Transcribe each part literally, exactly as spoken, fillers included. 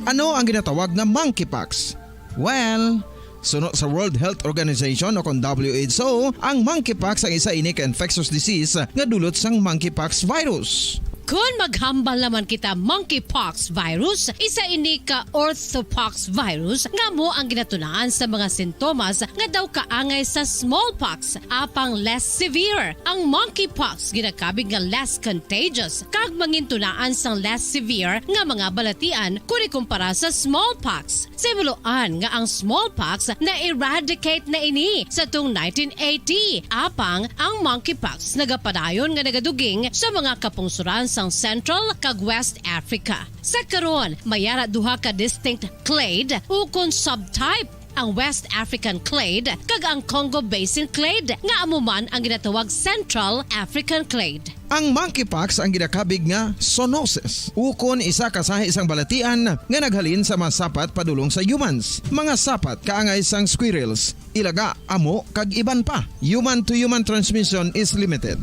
Ano ang ginatawag nga monkeypox? Well, suno sa World Health Organization o kon W H O, ang monkeypox ang isa ini ka infectious disease nga dulot sang monkeypox virus. Kon maghambal naman kita monkeypox virus, isa ini ka orthopox virus nga amo ang ginatunaan sa mga sintomas nga daw kaangay sa smallpox, apang less severe. Ang monkeypox ginakabig nga less contagious kag mangintunaan sang less severe nga mga balatian kon ikumpara sa smallpox. Sa himuloan nga ang smallpox na-eradicate na ini sa tung nineteen eighty, apang ang monkeypox nagapadayon nga nagaduging sa mga kapungsoran sang Central kag West Africa. Sa karon, may ara duha ka distinct clade ukon subtype, ang West African clade kag ang Congo Basin clade, nga amo man ang ginatawag Central African clade. Ang monkeypox ang ginakabig nga zoonosis, ukon isa ka sahi sang balatian nga naghalin sa mga sapat padulong sa humans, mga sapat kaangay sang squirrels, ilaga, amo, kag iban pa. Human to human transmission is limited.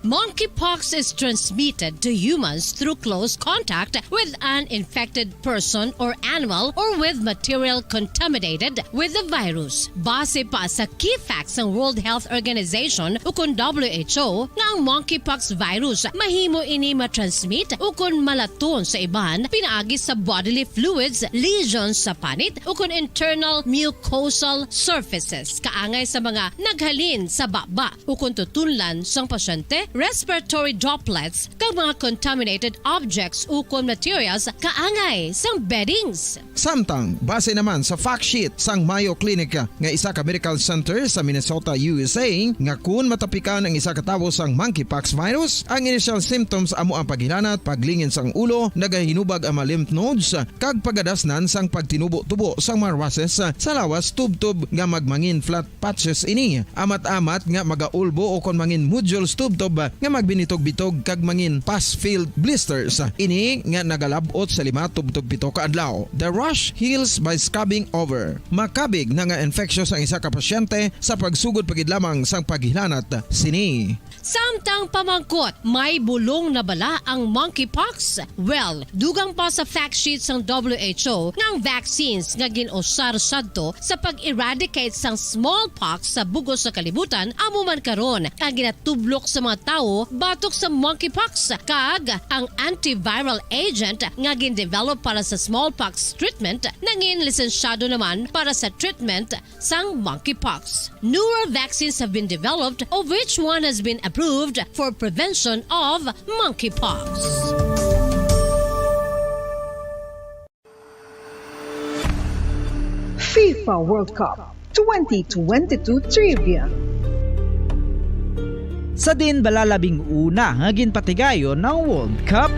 Monkeypox is transmitted to humans through close contact with an infected person or animal or with material contaminated with the virus. Base pa sa key facts sang World Health Organization ukon W H O nga ang monkeypox virus mahimo ini matransmit ukon malaton sa iban pinaagi sa bodily fluids, lesions sa panit ukon internal mucosal surfaces kaangay sa mga naghalin sa baba ukon tutunlan sang pasyente, respiratory droplets, kag mga contaminated objects ukon materials kaangay sang beddings. Samtang, base naman sa fact sheet sang Mayo Clinic nga isa ka medical center sa Minnesota, U S A, nga kun matapikan ang isa ka tawo sang monkeypox virus, ang initial symptoms amo ang paghilanat, paglingin sang ulo, nagahinubag ang mga lymph nodes, kag pagadasnan sang pagtinubo-tubo sang mga rushes sa lawas tubtob nga magmangin flat patches ini, amat-amat nga magaulbo ukon mangin nodules tubtob nga magbinitog-bitog kag mangin pus-filled blisters. Ini nga nagalab-ot sa lima tubtob pito ka adlaw. The rash heals by scabbing over. Makabig na nga infectious ang isa ka pasyente sa pagsugod pa gid lamang sang paghilanat sini. Samtang pamangkot, may bulong na bala ang monkeypox? Well, dugang pa sa fact sheet sang W H O nga ang vaccines nga gin-usar sadto sa pag-eradicate sang smallpox sa bug-os nga kalibutan amo man karon ang ginatublok sa mga tawo batok sa monkeypox, kag ang antiviral agent nga gin-develop para sa smallpox treatment nangin lisensyado naman para sa treatment sang monkeypox. Newer vaccines have been developed, of which one has been approved for prevention of monkeypox. FIFA World Cup twenty twenty-two Trivia. Sa diin bala labing una nga ginpatigayon ang World Cup?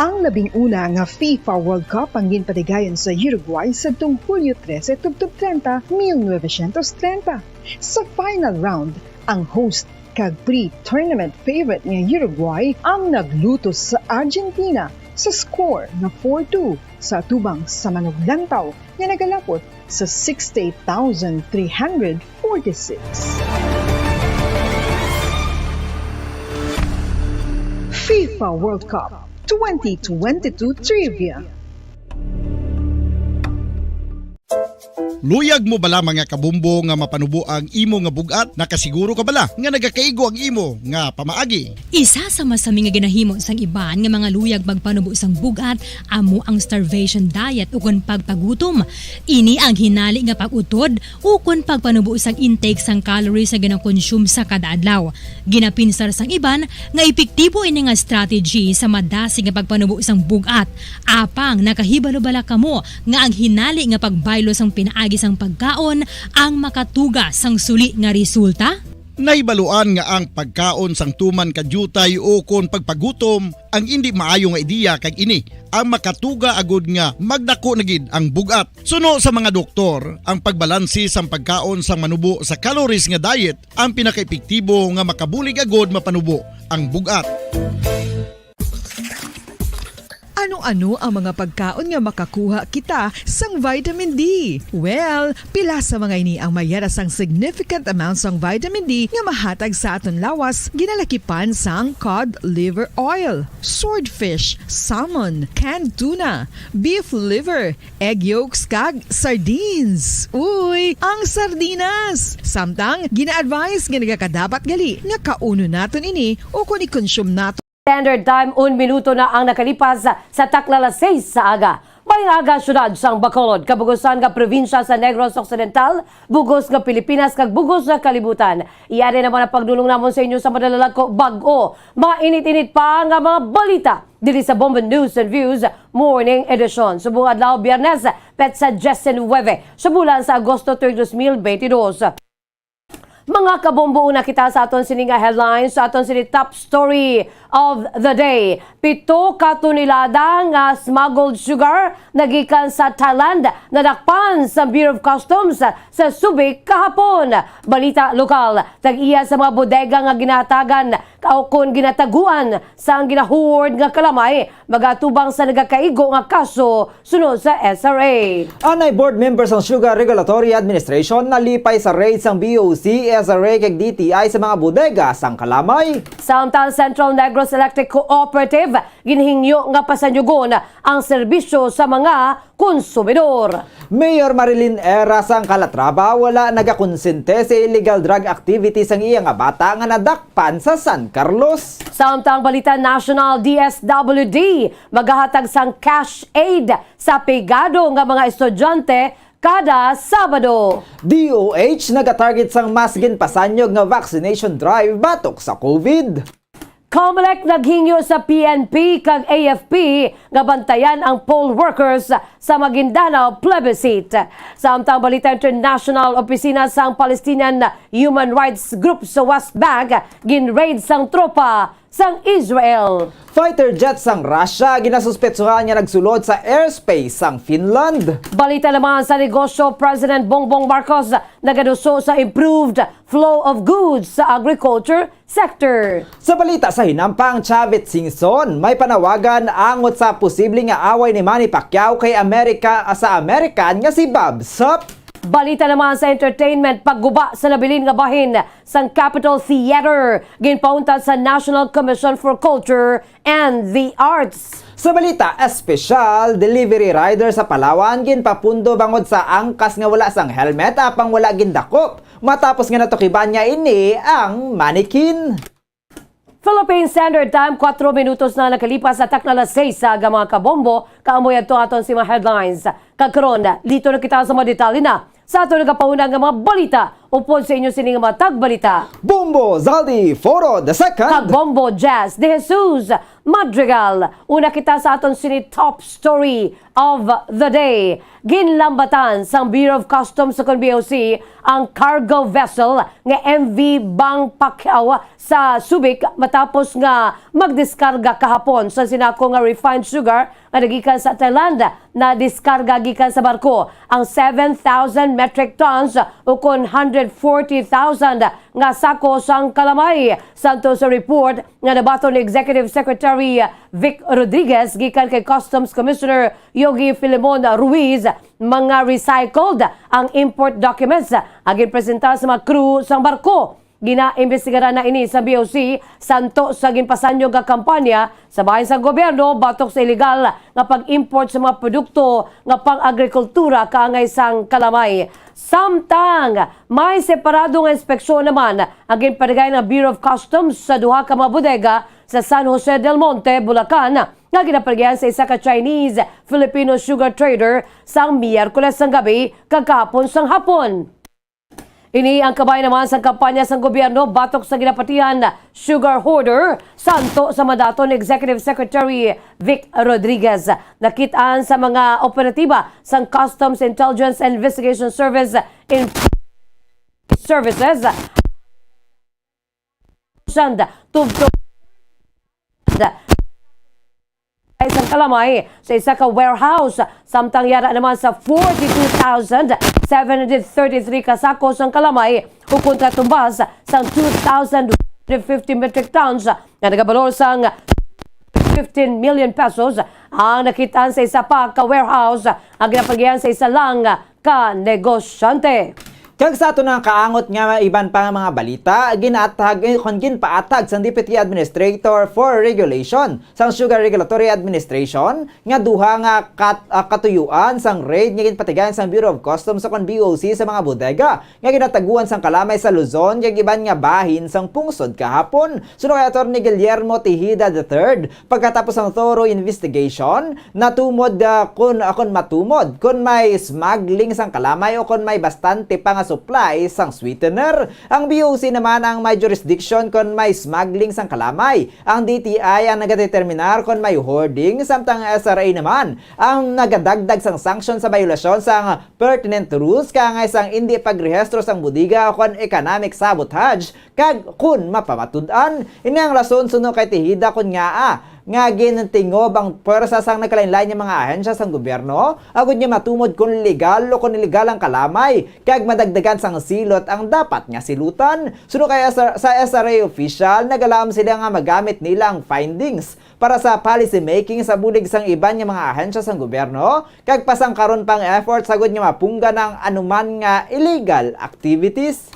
Ang labing una nga FIFA World Cup ang ginpatigayon sa Uruguay sadtong Hulyo trese tubtob treinta, mil novecientos treinta. Sa final round, ang host kag pre-tournament favorite nga Uruguay ang naglutos sa Argentina sa score nga four two sa atubang sa manuglantaw nga nagalapot sa sixty-eight thousand three hundred forty-six. FIFA World Cup twenty twenty-two Trivia. Luyag mo bala, mga kabumbo, nga mapanubo ang imo nga bug-at? Nakasiguro ka bala nga nagakaigo ang imo nga pamaagi? Isa sa masami nga ginahimo sang iban nga mga luyag magpanubo sang bug-at amo ang starvation diet ukon pagpagutom. Ini ang hinali nga pag-utod ukon pagpanubo sang intake sang calories nga ginakonsume sa kada adlaw. Ginapinsar sang iban nga epektibo ini nga strategy sa madasig nga pagpanubo sang bug-at. Apang nakahibalo bala kamo nga ang hinali nga pagbaylo sang pinaagi sang pagkaon ang makatuga sang suli nga resulta? Nahibaluan nga ang pagkaon sang tuman ka diutay ukon pagpagutom ang indi maayo nga ideya, kag ini ang makatuga agud nga magdako na gid ang bug-at. Suno sa mga doktor, ang pagbalanse sang pagkaon sang manubo sa calories nga diet ang pinakaepektibo nga makabulig agud mapanubo ang bug-at. Ano-ano ang mga pagkaon nga makakuha kita sang vitamin D? Well, pila sa mga ini ang mayara sang significant amount sang vitamin D nga mahatag sa aton lawas, ginalakipan sang cod liver oil, swordfish, salmon, canned tuna, beef liver, egg yolks, kag sardines. Uy, ang sardinas! Samtang, gina-advise nga nagakadapat gali nga kaunon naton ini o kon i-consume naton. Standard Time, un minuto na ang nakalipas sa takna alas seis sa aga. Maayong aga, siyudad sang Bacolod, kabugusan nga probinsya sa Negros Occidental, bugos nga Pilipinas, kag bugos nga kalibutan. Iya rin naman ang pagdulong namon sa inyo sa madalalag ko bag-o, mga init-init pa nga mga balita diri sa Bombo News and Views Morning Edition. Subong adlaw, Biyernes, petsa diecinuebe sa bulan sa Agosto, tuig dos mil benti dos. Mga kabombo, una kita sa aton sini nga headlines, sa aton sini top story of the day. Pito ka tonelada nga smuggled sugar nagikan sa Thailand nadakpan sa Bureau of Customs sa Subic kahapon. Balita lokal, tag-iya sa mga bodega nga ginatagan o kon ginataguan sang gina-hoard nga kalamay, magatubang sa nagakaigo nga kaso, suno sa S R A. Anay board member sang Sugar Regulatory Administration nalipay sa raid sang B O C, S R A, kag D T I sa mga bodega sang kalamay. Samtang Central Negros Electric Cooperative ginhingyo nga pasanyugon ang serbisyo sa mga konsumidor. Mayor Marilyn Era sang Calatrava wala nagakonsente sa illegal drug activity sang iya nga bata nga nadakpan sa San Carlos. Samtang balita national, D S W D magahatag sang cash aid sa pigado nga mga estudyante kada Sabado. D O H nagatarget sang mas ginpasanyog nga vaccination drive batok sa COVID. Comelec naghingyo sa P N P kag A F P nga bantayan ang poll workers sa Maguindanao plebiscite. Samtang balita international, opisina sang Palestinian human rights group sa West Bank gin-raid sang tropa sang Israel. Fighter jet sang Russia ginasuspetsuhan nga nagsulod sa airspace sang Finland. Balita naman sa negosyo, President Bongbong Marcos nagaduso sa improved flow of goods sa agriculture sector. Sa balita sa hinampang, Chavit Singson, may panawagan angot sa posible nga away ni Manny Pacquiao kay Amerika, sa American nga si Bob Sapp. Balita naman sa entertainment, pagguba sa nabilin nga bahin sang Capitol Theater, ginpauntat sa National Commission for Culture and the Arts. Sa balita espesyal, delivery rider sa Palawan ginpapundo bangod sa angkas nga wala sang helmet apang wala gindakop. Matapos nga natukiban niya ini ang mannequin. Philippine Standard Time, kuwatro minutos na nakalipas sa takna alas seis sa aga, mga kabombo. Kaamo yadto aton si mga headlines. Kag karon, dito na kita sa mga detalye na sa aton nagapauna nga mga balita. Upod sa inyo sini nga mga tagbalita, Bombo Zaldi Foro the second kag Bombo Jazz de Jesus Madrigal. Una kita sa aton sini top story of the day. Ginlambatan sang Bureau of Customs sa kon B O C ang cargo vessel nga M V Bang Pacquiao sa Subic matapos nga magdiskarga kahapon sa sinako nga refined sugar nga nagikan sa Thailand. Nadiskarga gikan sa barko ang seven thousand metric tons, o kon hundred forty thousand nga sako sang kalamay. Santo sa report nga nabaton ni Executive Secretary Vic Rodriguez gikan kay Customs Commissioner Yogi Filemon Ruiz, mga recycled ang import documents nga ginpresenta sa mga crew sang barko. Ginaimbestigaran na ini sa B O C, santo sa ginpasanyog nga kampanya sa bahin sang gobyerno batok sa iligal nga pag-import sa mga produkto nga pang-agrikultura kaangay sang kalamay. Samtang may separado nga inspeksyon naman ang ginpatigay ng Bureau of Customs sa duha ka mga bodega sa San Jose del Monte, Bulacan, nga ginapaligyan sa isa ka Chinese-Filipino sugar trader sang Miyerkules sang gabi kag kahapon sang hapon. Ini ang kabay naman sang kampanya sang gobyerno batok sa ginapatihan sugar hoarder, santo sa mandato ni Executive Secretary Vic Rodriguez. Nakit-an sa mga operatiba sang Customs Intelligence and Investigation Service in Services tubtob ay sang kalamay sa isa ka warehouse, samtang yara naman sa forty-two thousand seven hundred thirty-three ka sako sang kalamay, ukon katumbas sang two thousand one hundred fifty metric tons nga nagabalor sang fifteen million pesos ang nakit-an sa isa pa ka warehouse nga ginapagian sa isa lang ka negosyante. Kag sa ato nga kaangot nga iban pa nga mga balita, ginatag, eh, kon ginpaatag sang Deputy Administrator for Regulation sang Sugar Regulatory Administration nga duha nga kat-, ah, katuyuan sang raid nga ginpatigayon sang Bureau of Customs o kon B O C sa mga bodega nga ginataguan sang kalamay sa Luzon kag iban nga bahin sang pungsod kahapon. Suno kay Attorney Guillermo Tejeda the third, pagkatapos sang thorough investigation, natumod, ah, kun, ah, kun matumod kun may smuggling sang kalamay o kun may bastante pa nga supply sang sweetener. Ang B O C naman ang may jurisdiction kun may smuggling sang kalamay. Ang D T I ang nagadeterminar kon may hoarding, samtang ang S R A naman ang nagadagdag sang sanction sa bayolasyon sang pertinent rules, kaangay sang indi pagrehistro sang bodega o kon economic sabotage, kag kon mapamatud-an. Ini ang rason, suno kay Tejeda, kon ngaa nga gintingob ang pwersa sang nagkalainlain nga mga ahensya sang gobyerno agud nga matumod kon legal o kon illegal ang kalamay, kag madagdagan sang silot ang dapat nga silutan. Suno kay S R, sa S R A official, nagalaom sila nga magamit nila ang findings para sa policy making sa bulig sang iban nga mga ahensya sang gobyerno, kag pasangkaron pa ang efforts agud nga mapunggan ang anuman nga illegal activities.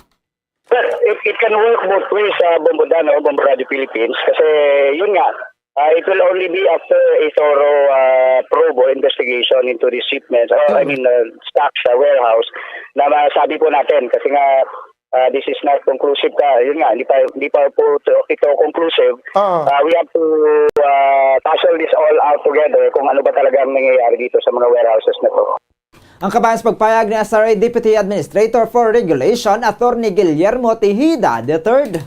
Well, it, it can work both ways, uh, Bombo Dan o Bombo Radio Philippines, kasi yun nga, uh, it will only be after a thorough, uh, probe or investigation into the shipments, or, I mean, uh, stocks sa warehouse, na masabi po natin, kasi nga, uh, this is not conclusive ka, yun nga, hindi pa, hindi pa po to, ito conclusive. Ah. Uh, we have to, uh, tussle this all out together kung ano ba talaga ang nangyayari dito sa mga warehouses na to. Ang kabahin sa pagpayag ni S R A Deputy Administrator for Regulation, Attorney Guillermo Tejeda the third.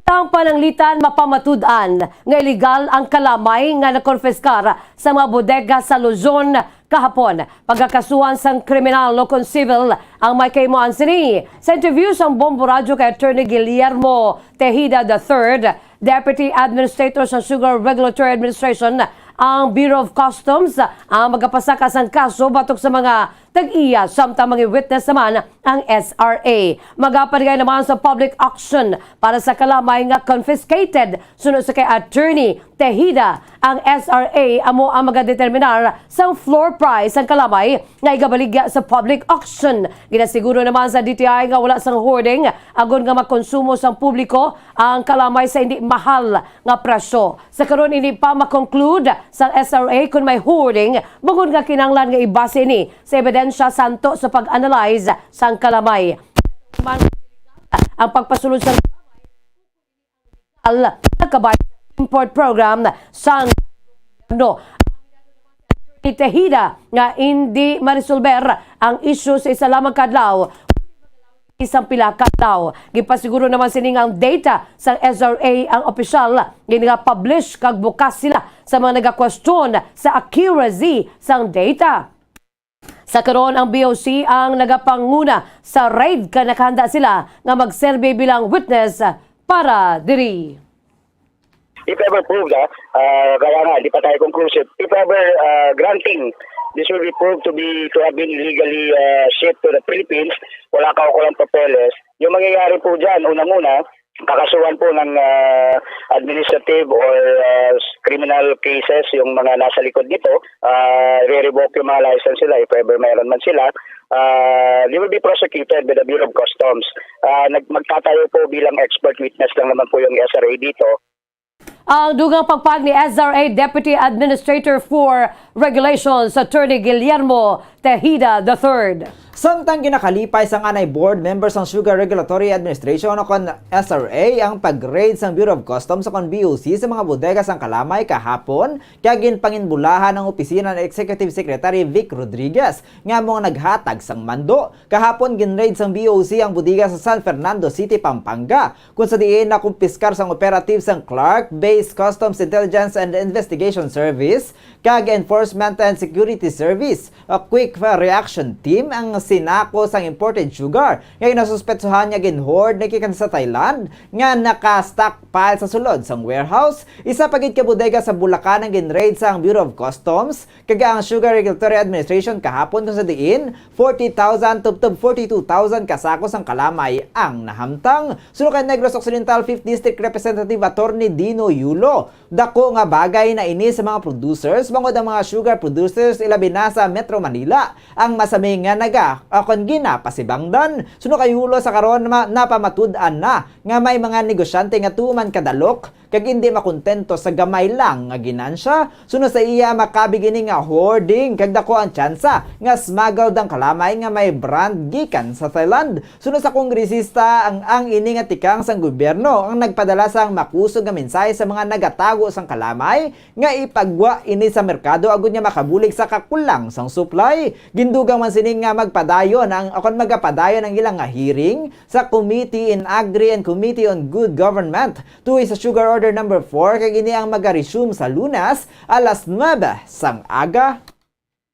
Ang pananglitan, mapamatud-an nga illegal ang kalamay nga nakonfiskar sa mga bodega sa Luzon kahapon. Pagkakasuhan sang kriminal o kon civil ang may kahimuan sini. Sa interview sang Bombo Radyo kay Attorney Guillermo Tejeda the third, Deputy Administrator sa Sugar Regulatory Administration, ang Bureau of Customs ang magapasaka sang kaso batok sa mga tag-iya, samtang mga witness naman ang S R A. Magapaligay naman sa public auction para sa kalamay nga confiscated. Suno sa kay Attorney Tejeda, ang S R A amo ang magadeterminar sang floor price sang kalamay nga igabaligya sa public auction. Ginasiguro naman sa D T I nga wala sang hoarding agod nga makonsumo sang publiko ang kalamay sa hindi mahal nga presyo. Sa karon, hindi pa makonklude sang S R A kon may hoarding, bangod nga kinahanglan nga ibase ini sa ebidensya santo sa pag-analyze sang kalamay. Ang pagpasulod sang kalamay, nagkabay import program sang gobyerno. Ni Tejeda nga hindi maresolber ang isyu sa isa lamang ka adlaw, isang pila ka adlaw. Gipasiguro naman sini nga ang data sang S R A ang opisyal nga nagapublish kag bukas sila sa mga nagakwestiyon sa accuracy sang data. Sa karon, ang B O C ang nagapanguna sa raid, kag nakahanda sila nga magserbi bilang witness para diri. If ever proved, ah, ah, kaya nga, di pa tayo conclusive. If ever, ah, granting, this will be proved to be, to have been illegally, ah, shipped to the Philippines, wala kaukulang papeles. Yung mangyayari po dyan, unang-una, kakasuhan po ng, ah, administrative or, ah, criminal cases yung mga nasa likod nito. Ah, re-revoke yung mga license nila if ever mayroon man sila. Ah, they will be prosecuted by the Bureau of Customs. Ah, nag-, magtatayo po bilang expert witness lang naman po yung S R A dito. Ang dugang pagpag ni S R A Deputy Administrator for Regulations, Attorney Guillermo Tejeda the third. Samtang ginakalipay sang anay board member sang Sugar Regulatory Administration o kon S R A ang pag-raid sang Bureau of Customs o kon B O C sa mga bodega sang kalamay kahapon, kag ginpanginbulahan ang opisina ni Executive Secretary Vic Rodriguez nga amo ang naghatag sang mando. Kahapon, ginraid sang B O C ang bodega sa San Fernando City, Pampanga, kung sa diin nakumpiskar sang operative sang Clark Base Customs Intelligence and Investigation Service kag Enforcement and Security Service, o quick Reaction Team ang sinako sang imported sugar nga ginasuspetsahan nga gin-hoard nagikan sa Thailand nga naka-stockpile sa sulod sang warehouse. Isa pa gid ka bodega sa Bulacan ang gin-raid sang Bureau of Customs, kag ang Sugar Regulatory Administration kahapon, kung sa diin forty thousand tubtob forty-two thousand ka sako sang kalamay ang nahamtang. Suno kay Negros Occidental Fifth District Representative Attorney Dino Yulo, dako nga bagay na ini sa mga producers, bangod ang mga sugar producers, ilabi na sa Metro Manila, ang masami nga naga-, ah, kon ginapasibangdan. Suno kay Yulo, sa karon ma-, napamatud-an na nga may mga negosyante nga tuman kadalok kag indi makontento sa gamay lang nga ginansya. Suno sa iya, makabig ini nga hoarding kag dako ang tsansa nga smuggled ang kalamay nga may brand gikan sa Thailand. Suno sa kongresista, ang, ang ini nga tikang sang gobyerno ang nagpadala sang makusog nga mensahe sa mga nagatago sang kalamay nga ipagwa ini sa merkado agud nga makabulig sa kakulang sang supply. Gindugang man sini nga magpadayon ang, akon magapadayon ang ilang nga hearing sa Committee in Agri and Committee on Good Government tuhoy sa Sugar Order Number Four, kag ini ang magaresume sa Lunes alas nuebe sang aga.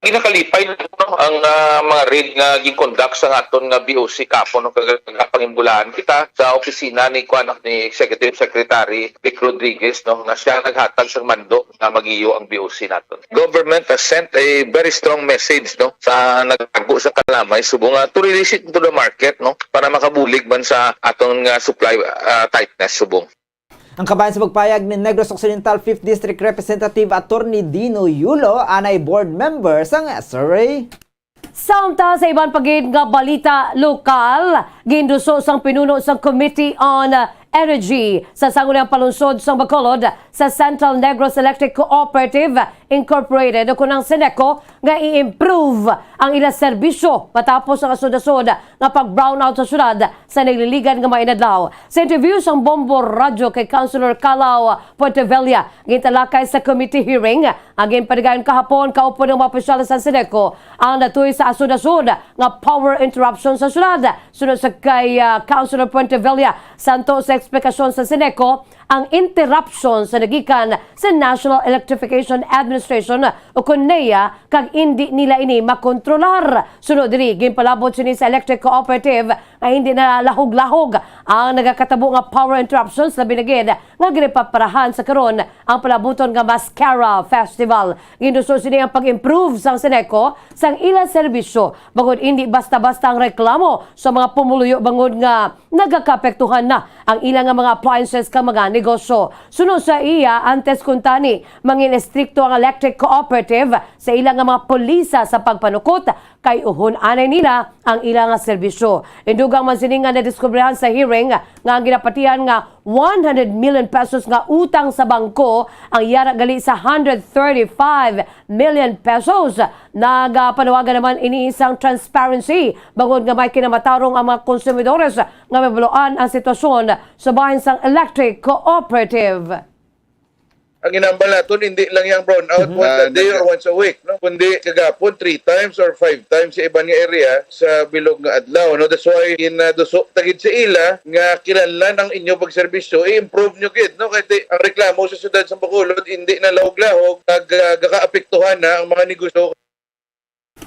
Ginakalipay na, no, ang, ah, mga raid nga gin-conduct sa aton nga B O C kapon, no, kag nagapangimbulaan kita sa opisina ni, kuwan, ni Executive Secretary Vic Rodriguez, no, nga siya naghatag sang mando nga magiyo ang B O C naton. Government has sent a very strong message, no, sa nagtago sa kalamay subong nga to release it into the market, no, para makabulig man sa aton nga supply, ah, tightness subong. Ang kabahin sa pagpayag ni Negros Occidental Fifth District Representative Attorney Dino Yulo, anay board member sang S R A. Samtang sa iban pa gid nga balita lokal, ginduso sang pinuno sang Committee on Energy sa Sangguniang Palunsod sang Bacolod sa Central Negros Electric Cooperative Incorporated, o kun ang SENECO, nga i-improve ang ila serbisyo matapos ang asod-asod nga pag-brownout sa syudad sa nagliligan nga mga inadlaw. Sa interview sang Bombo Radyo kay Councilor Kalaw Puentevilla, gintalakay sa committee hearing ang ginpatigayon kahapon kaupod ng mga opisyales sa SENECO ang natuy sa asod-asod nga power interruption sa syudad. Sunod sa kay, ah, Councilor Puentevilla, santo sa eksplikasyon sa SENECO, ang interruption sa nagikan sa National Electrification Administration o kon NEA, kag indi nila ini makontrolar. Suno diri, ginpalabot sini sa electric cooperative nga hindi na lahog-lahog ang nagakatabo nga power interruptions, labi na gid nga ginapaparahan sa karon ang palabuton nga Mascara Festival. Ginduso sini ang pag-improve sang SENECO sang ila serbisyo, bangod indi basta-basta ang reklamo sa mga pumuluyo bangod nga nagakaapektuhan na ang ila nga mga appliances kag mga negosyo. Suno sa iya, antes kuntani, mangin-estrikto ang electric cooperative sa ila nga mga polisa sa pagpanukot, kay uhon anay nila ang ila nga serbisyo. Indugang man sini nga nadiskubrihan sa hearing nga ang ginapatihan nga one hundred million pesos nga utang sa bangko ang yara gali sa hundred thirty-five million pesos. Nagapanawagan naman ini sang transparency, bangod nga may kinamatarong ang mga konsumidores nga mabaluan ang sitwasyon sa bahin sang electric cooperative. Ang ginahambal naton, hindi lang yang brownout Mhm. once a Ah, day nag- or once a week, no? Kundi kagapon, three times or five times sa iban nga area sa bilog nga adlaw, no? That's why ginaduso ta gid sa ila nga kinahanglan ang inyo pagserbisyo, i-improve nyo gid, no? Kay di, ang reklamo sa siyudad sa Bacolod, hindi na lahog-lahog, kag, ah, gakaapektuhan na ang mga negosyo.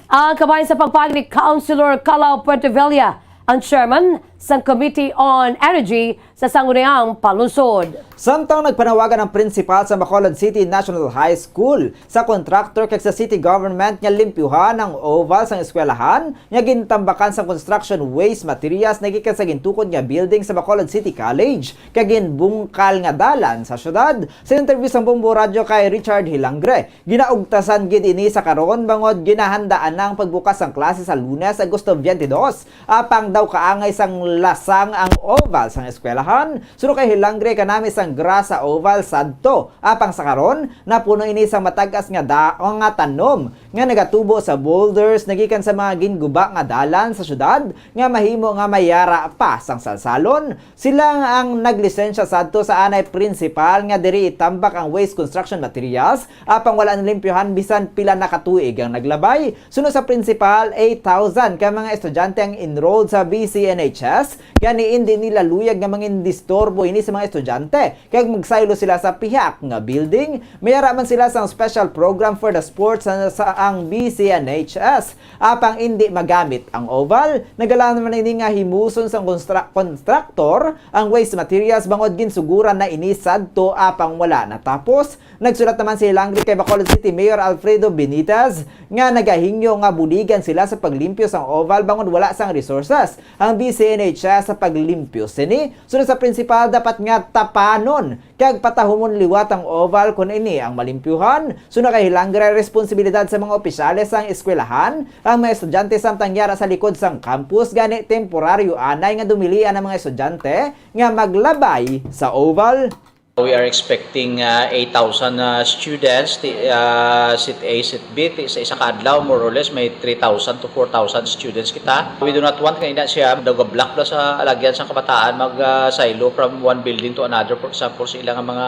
Ang kabahin sa pagpag ni Councilor Kalaw Puentevilla, ang chairman sang Committee on Energy sa Sangguniang Palunsod. Samtang nagpanawagan ang prinsipal sa Bacolod City National High School sa contractor kag sa city government nga limpyuhan ang oval sang eskwelahan nga gintambakan sang construction waste materials nagikan sa gintukod nga building sa Bacolod City College kag ginbungkal nga dalan sa syudad. Sa interview sang Bombo Radyo kay Richard Hilangre, ginaugtasan gid ini sa karon bangod ginahandaan na ang pagbukas sang klase sa Lunes, Agosto twenty-two. Apang daw kaangay sang lasang ang oval sang eskwelahan. Suno kay Hilangre, kanami sang grasa oval sadto. Apang sa karon, napuno ini sang matag-as nga da-, nga tanom nga nagatubo sa boulders nagikan sa mga ginguba nga dalan sa syudad nga mahimo nga mayara pa sang salsalon. Sila ang naglisensya sadto sa anay prinsipal nga diri itambak ang waste construction materials, apang wala nalimpyuhan bisan pila na ka tuig ang naglabay. Suno sa prinsipal, eight thousand ka mga estudyante ang enrolled sa B C N H S. S, gani indi nila luyag nga mangindisturbo ini sa mga estudyante, kag magsaylo sila sa pihak nga building. May ara man sila sang special program for the sports sa, sa ang B C N H S. Apang indi magamit ang oval, nagala naman ini nga himuson sang konstra-, kontraktor ang waste materials bangod ginsuguran na ini sadto apang wala natapos. Nagsulat naman si Hilangre kay Bacolod City Mayor Alfredo Benitez nga nagahingyo nga buligan sila sa paglimpyo sang oval bangod wala sang resources ang B C N H S sa paglimpyo sini. Sunod sa prinsipal, dapat nga tapanon kag patahumon liwat ang oval kon ini ang malimpyuhan. Sunod kay Hilangre, responsibilidad sa mga opisyales sang eskwelahan ang mga estudyante samtang yara sa likod sang campus, gani temporaryo anay nga dumilian ang mga estudyante nga maglabay sa oval. We are expecting, uh, eight thousand, uh, students, ti-, uh, seat A, seat B, ti-, sa isa ka adlaw, more or less, may three thousand to four thousand students kita. We do not want nga ina siya, daw ga-block daw sa alagyan sa kabataan, mag, uh, silo from one building to another, for example, sa ilang mga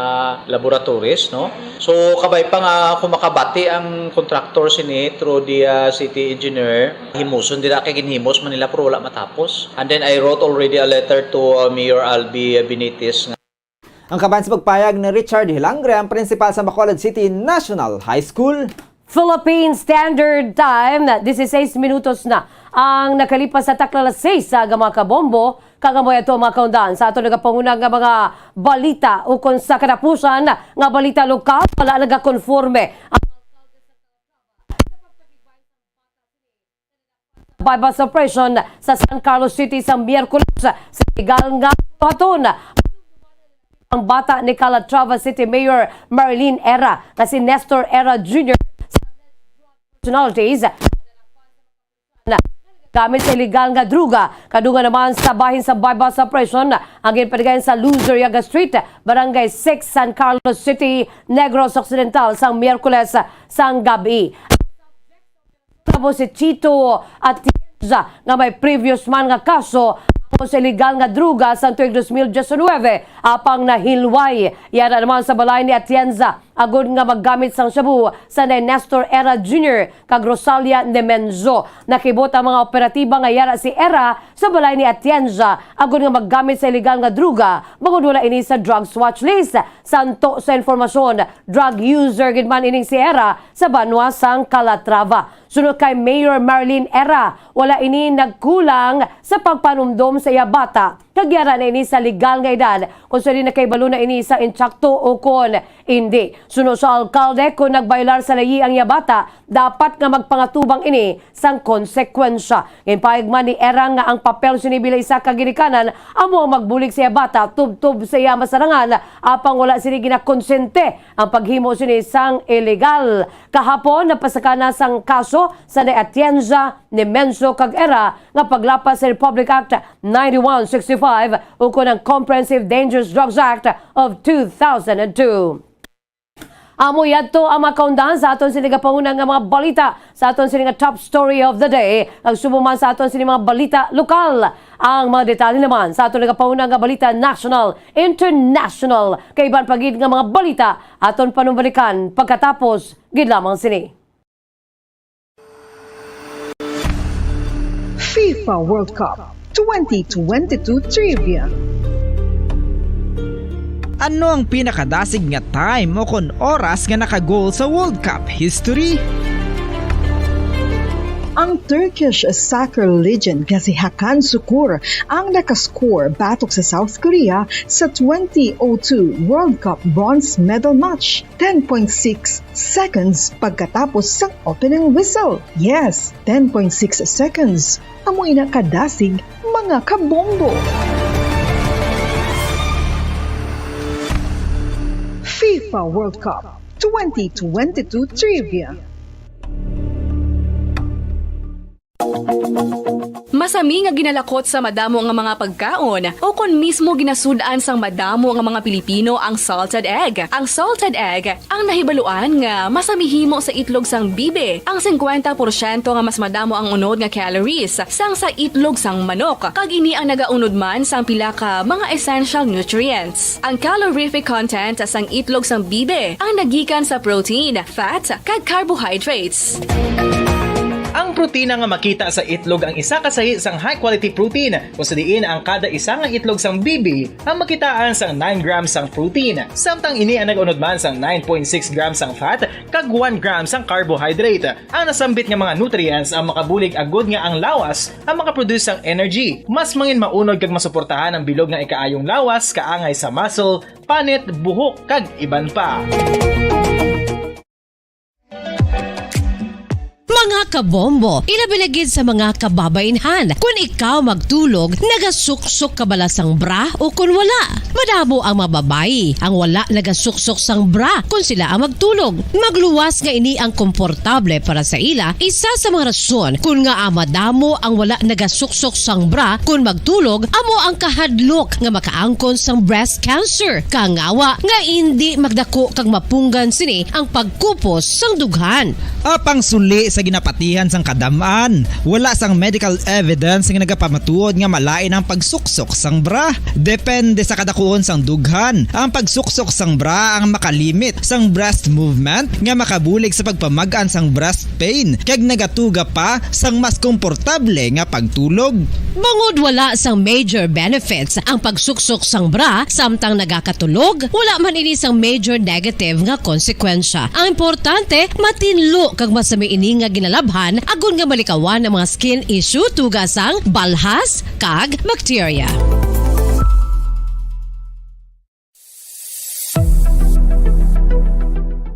laboratories, no? So, kabay pa nga kung makabati ang contractor sini through the, uh, city engineer, himuson dira kay ginhimos man nila pero wala matapos. And then I wrote already a letter to, uh, Mayor Albi Benitez. Ang kaban sa pagpayag ni Richard Hilangre, ang prinsipal sa Bacolod City National High School. Philippine Standard Time, dieciséis minutos na ang nakalipas sa takna alas seis sa aga, mga kabombo. Kag amo ato ang mga kaundan sa ato nagapanguna nga mga balita, ukon sa katapusan nga balita lokal, wala nagakonforme ang buy-bust operation sa San Carlos City sa Miyerkules sa illegal nga buhaton. Ang bata ni Calatrava City Mayor Marilyn Era nga si Nestor Era Junior sa personalities gamit sa illegal nga droga, kadungan naman sa bahin sa buy-bust operation ang ginpatigayon sa Luz Arriaga Street, Barangay six, San Carlos City, Negros Occidental, sang Miyerkules sang gabi. Tapos si Chito Atienza nga may previous man nga kaso sa illegal nga droga sa tuig dos mil diecinuebe, apang nahilway. Yara naman sa balay ni Atienza agod nga maggamit sang shabu sa ni Nestor Era Junior kag Rosalia Nemenzo. Nakibot ang mga operatiba nga yara si Era sa balay ni Atienza agod nga maggamit sa illegal nga droga, bangod wala ini sa drugs watch list. Santo sa informasyon, drug user gid man ining si Era sa banwa sang Calatrava. Sunod kay Mayor Marilyn Era, wala ini nagkulang sa pagpanumdom sa iya bata, kag yara na ini sa legal nga edad kon sa diin nakahibalo na ini sang insakto o kon indi. Suno sa alkalde, kon nagbayolar sa layi ang iya bata, dapat nga magpangatubang ini sang konsekwensya. Ginpahayag man ni Era nga ang papel sini bilang isa ka ginikanan amo ang magbulig sa iya bata tubtob sa iya masarangan, apang wala sini ginakonsente ang paghimo sini sang illegal. Kahapon, napasaka na sang kaso sa ni Atienza, Nemenzo kag Era nga paglapas sa Republic Act ninety-one sixty-five ukon ang Comprehensive Dangerous Drugs Act of two thousand and two. Amo yadto ang mga kaundan sa aton sini nga panguna nga mga balita, sa aton sini nga top story of the day. Ang subo man sa aton sini mga balita lokal, ang mga detalye naman sa aton nagapanguna nga balita national, international, kay iban pa gid nga mga balita aton panumbalikan pagkatapos gid lamang sini. FIFA World Cup twenty twenty-two Trivia. Ano ang pinakadasig nga time o kon oras nga naka-goal sa World Cup history? Ang Turkish soccer legend nga si Hakan Sukur ang nakascore batok sa South Korea sa twenty oh two World Cup bronze medal match, ten point six seconds pagkatapos sang opening whistle. Yes, ten point six seconds. Amo ina kadasig, mga kabombo. FIFA World Cup twenty twenty-two Trivia. Masami nga ginalakot sa madamo nga mga pagkaon, o kon mismo ginasud-an sang madamo nga mga Pilipino ang salted egg. Ang salted egg ang nahibaluan nga masami himo sa itlog sang bibe. Ang singkwenta porsyento nga mas madamo ang unod nga calories sang sa itlog sang manok, kag ini ang nagaunod man sang pila ka mga essential nutrients. Ang calorific content sang itlog sang bibe ang nagikan sa protein, fat, kag carbohydrates. Ang protina nga makita sa itlog ang isa ka sahi sang high-quality protein, kung sa diin ang kada isa nga itlog sang bibi ang makitaan sang nine grams sang protein, samtang ini ang nag-unod man sang nine point six grams sang fat kag one gram sang carbohydrate. Ang nasambit nga mga nutrients ang makabulig agud nga ang lawas ang makaproduce sang energy, mas mangin maunod kag masuportahan ang bilog nga ikaayong lawas, kaangay sa muscle, panit, buhok, kag iban pa. Mga kabombo, ilabi na gid sa mga kababainhan. Kun ikaw magtulog, nagasuksok ka bala sang bra o kun wala? Madamo ang mga babayi ang wala nagasuksok sang bra kun sila ang magtulog. Magluwas nga ini ang komportable para sa ila, isa sa mga rason kun ngaa madamo ang wala nagasuksok sang bra kun magtulog amo ang kahadlok nga makaangkon sang breast cancer. Kangawa nga indi magdako kag mapunggan sini ang pagkupos sang dughan. Apang suli sa ginapatihan sang kadam-an, wala sang medical evidence nga nagapamatuod nga malain ang pagsuksok sang bra. Depende sa kadakuon sang dughan, ang pagsuksok sang bra ang makalimit sang breast movement nga makabulig sa pagpamag-an sang breast pain kag nagatuga pa sang mas komportable nga pagtulog. Bangod wala sang major benefits ang pagsuksok sang bra samtang nagakatulog, wala man ini sang major negative nga konsekwensya. Ang importante, matinlo kag masami ini nga ginalabhan agod nga malikawan ang mga skin issue tuga sang balhas kag bacteria.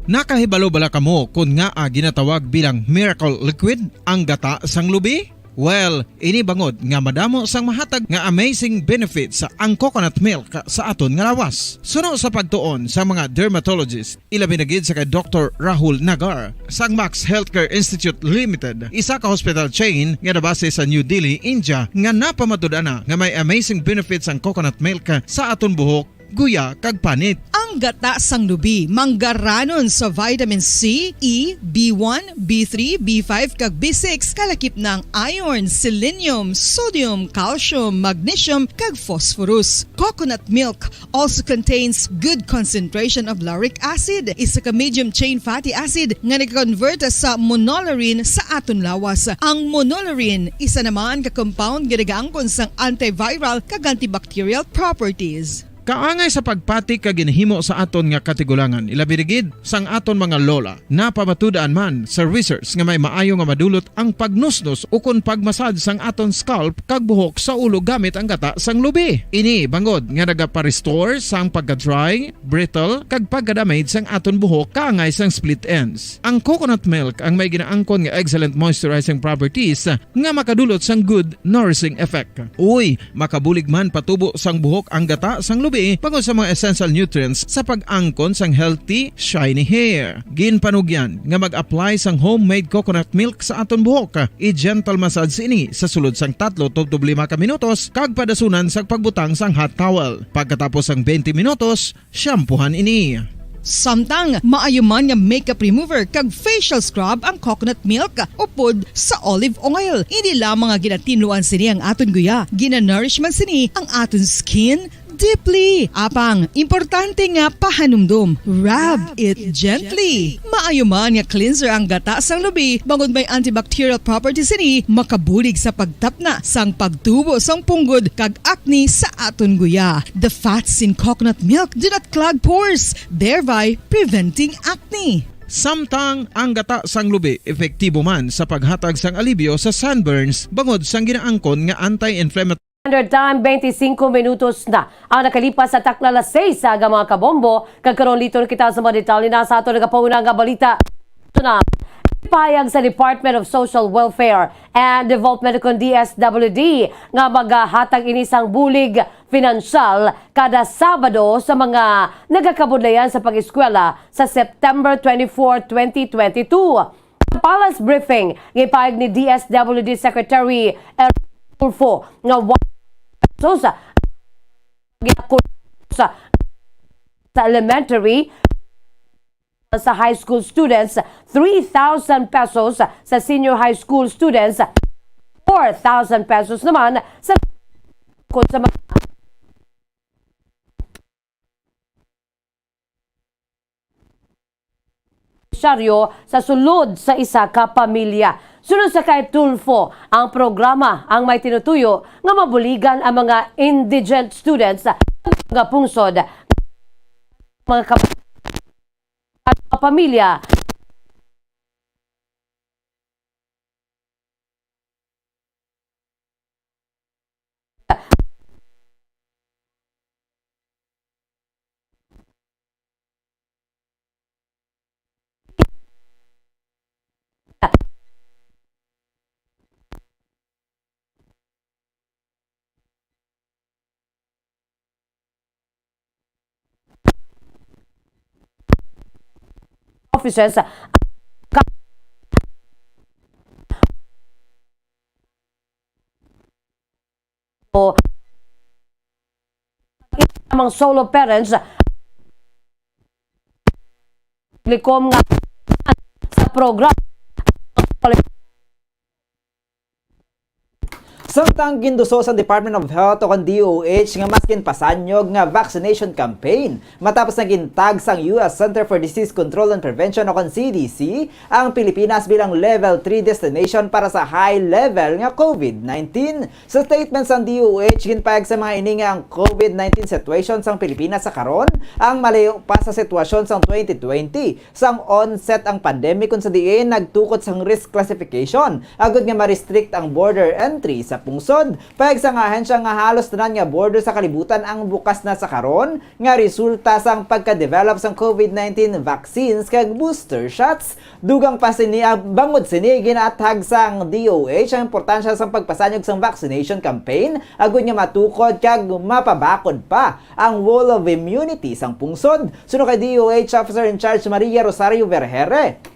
Nakahibalo bala kamo kon ngaa ginatawag bilang miracle liquid ang gata sang lubi? Well, ini bangod nga madamo sang mahatag nga amazing benefits ang coconut milk sa aton nga lawas. Suno sa pagtuon sa mga dermatologist, ilabi na gid sa kay Doktor Rahul Nagar sang Max Healthcare Institute Limited, isa ka hospital chain nga nabase sa New Delhi, India, nga napamatud-an na nga may amazing benefits ang coconut milk sa aton buhok, guya, kag panit. Ang gata sang lubi manggaranon sa vitamin C, E, B one, B three, B five, kag B six, kalakip na ang iron, selenium, sodium, calcium, magnesium, kag phosphorus. Coconut milk also contains good concentration of lauric acid, isa ka medium chain fatty acid nga nag-convert sa monolaurin sa aton lawas. Ang monolaurin, isa naman ka compound nga nagaangkon sang antiviral kag antibacterial properties. Kaangay sa pagpati kag ginhimo sa aton nga katigulangan, ilabi na gid sang aton mga lola. Napamatud-an man sa research nga may maayo nga madulot ang pagnusnos ukon pagmasad sang aton scalp kag buhok sa ulo gamit ang gata sang lubi. Ini bangod nga nagapa-restore sang pagka-dry, brittle, kag pagka-damage sang aton buhok kaangay sang split ends. Ang coconut milk ang may ginaangkon nga excellent moisturizing properties nga makadulot sang good nourishing effect. Uy, makabulig man patubo sang buhok ang gata sang lubi bangod sa mga essential nutrients sa pag-angkon sang healthy, shiny hair. Ginpanugyan nga mag-apply sang homemade coconut milk sa aton buhok. I-gentle massage ini sa sulod sang tatlo tubtob lima ka minutos kag padasunan sang pagbutang sang hot towel. Pagkatapos sang twenty minutos, shampoohan ini. Samtang maayo man nga makeup remover kag facial scrub ang coconut milk upod sa olive oil. Hindi lamang nga ginatinluan sini ang aton guya, ginanourish man sini ang aton skin deeply. Apang, importante nga pahanumdom, rub it gently. Maayo man nga cleanser ang gata sang lubi, bangod may antibacterial properties sini, makabulig sa pagtapna sang pagtubo sang punggod kag acne sa aton guya. The fats in coconut milk do not clog pores, thereby preventing acne. Samtang ang gata sang lubi epektibo man sa paghatag sang alibyo sa sunburns bangod sang ginaangkon nga anti-inflammatory. Standard Time, twenty-five minutos na ang nakalipas sa takna alas sais sa aga, mga kabombo. Kag karon, liton kita sa mga detalye na sa aton nagapauna nga balita. Ito na, ipahayag sa Department of Social Welfare and Development kon D S W D nga magahatag ini sang bulig pinansyal kada Sabado sa mga nagakabudlayan sa pag-eskwela sa September twenty-four, twenty twenty-two. Sa palace briefing, gipahayag ni D S W D Secretary Errol Tulfo nga one thousand pesos sa, sa elementary, sa high school students, three thousand pesos sa senior high school students, four thousand pesos naman sa, sa mga benepisyaryo sa sulod sa isa ka pamilya. Sunod sa kay Tulfo, ang programa ang may tinutuyo nga mabuligan ang mga indigent students sa mga pungsod, mga kap-, at mga pamilya. Offices, ka-, o mga solo parents, likom nga sa programa. Samtang ginduso sang Department of Health o kon D O H nga mas ginpasanyog nga vaccination campaign matapos nga gintag sang U S Center for Disease Control and Prevention o kon C D C ang Pilipinas bilang level three destination para sa high level nga COVID nineteen. Sa statement sang D O H, ginpahayag sa mga ini nga ang COVID nineteen situation sang Pilipinas sa karon ang malayo pa sa sitwasyon sang twenty twenty. Sang onset ang pandemic, kung sa diin nagtukod sang risk classification agud nga ma-restrict ang border entry sa pungsod. Pahayag sang ahensya nga halos tanan nga border sa kalibutan ang bukas na sa karon nga resulta sang pagka-develop sang COVID nineteen vaccines kag booster shots. Dugang pa sini, ah, bangod sini, ginaathag sang D O H ang importansya sang pagpasanyog sang vaccination campaign agud nga matukod kag mapabakod pa ang wall of immunity sang pungsod. Suno kay D O H Officer in Charge Maria Rosario Vergere,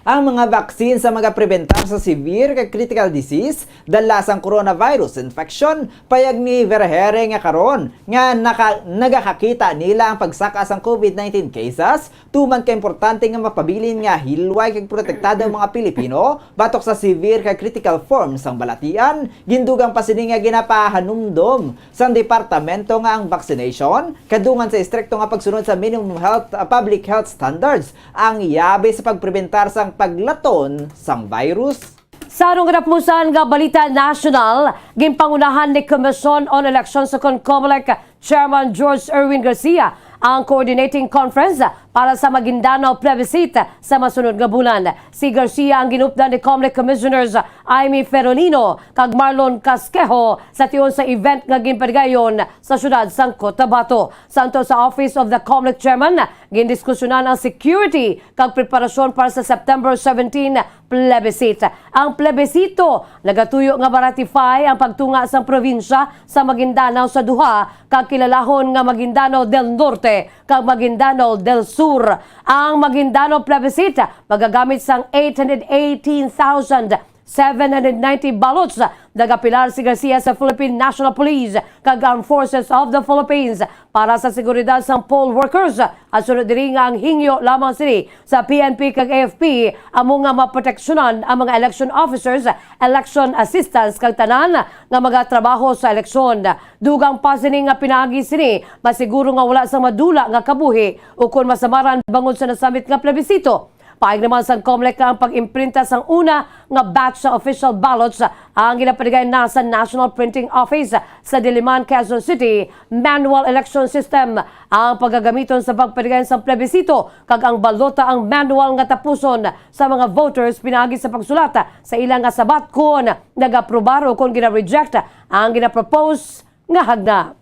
ang mga vaccine sa magaprebentar sa severe kag critical disease dala sang coronavirus infection. Payag ni Vergere nga karon nga naka-, nagakakita nila ang pagsaka sang COVID nineteen cases, tuman ka importante nga mapabilin nga hilway kag protektado ang mga Pilipino batok sa severe kag critical form sang balatian. Gindugang pa sini nga ginapahanumdom sang departamento nga ang vaccination, kadungan sa estrikto nga pagsunod sa minimum health, ah, public health standards, ang yabi sa pagprebentar sang paglaton sang virus. Sa atong katapusan nga balita nasyonal, ginpangunahan ni Commission on Elections o kon COMELEC Chairman George Erwin Garcia ang coordinating conference para sa Maguindanao plebiscite sa masunod nga bulan. Si Garcia ang ginupdan ni COMELEC Commissioners Imee Ferolino kag Marlon Casquejo sa tion sa event nga ginpadigayon sa siyudad sang Cotabato. Sa anto sa Office of the COMELEC Chairman, gindiskusyonan ang security kag preparasyon para sa September seventeen plebiscite. Ang plebisito nagatuyo nga ma-ratify ang pagtunga sang probinsya sa Maguindanao sa duha ka kilalahon nga Maguindanao del Norte kag Maguindanao del Sur. Ang Maguindanao plebiscite magagamit sang eight hundred eighteen thousand seven hundred ninety ballots. Nagapilar si Garcia sa Philippine National Police kag Armed Forces of the Philippines para sa seguridad sang poll workers, at sunod diri nga ang hingyo lamang sini sa P N P kag A F P amo nga maproteksyonan ang mga election officers, election assistants kag tanan nga magatrabaho sa eleksyon. Dugang pa sini nga pinaagi sini masiguro nga wala sang madula nga kabuhi ukon masamaran bangod sa nasamit nga plebisito. Paig naman sang COMELEC nga ang pag-imprinta sang una nga batch sa official ballots ang ginapadigay na sa National Printing Office sa Diliman, Quezon City. Manual election system ang pagagamiton sa pagpadigay sang plebisito, kag ang balota ang manual nga tapuson sa mga voters pinaagi sa pagsulat sa ila nga sabat kon nag-aprobar o kon gina-reject ang gina-propose nga hagna.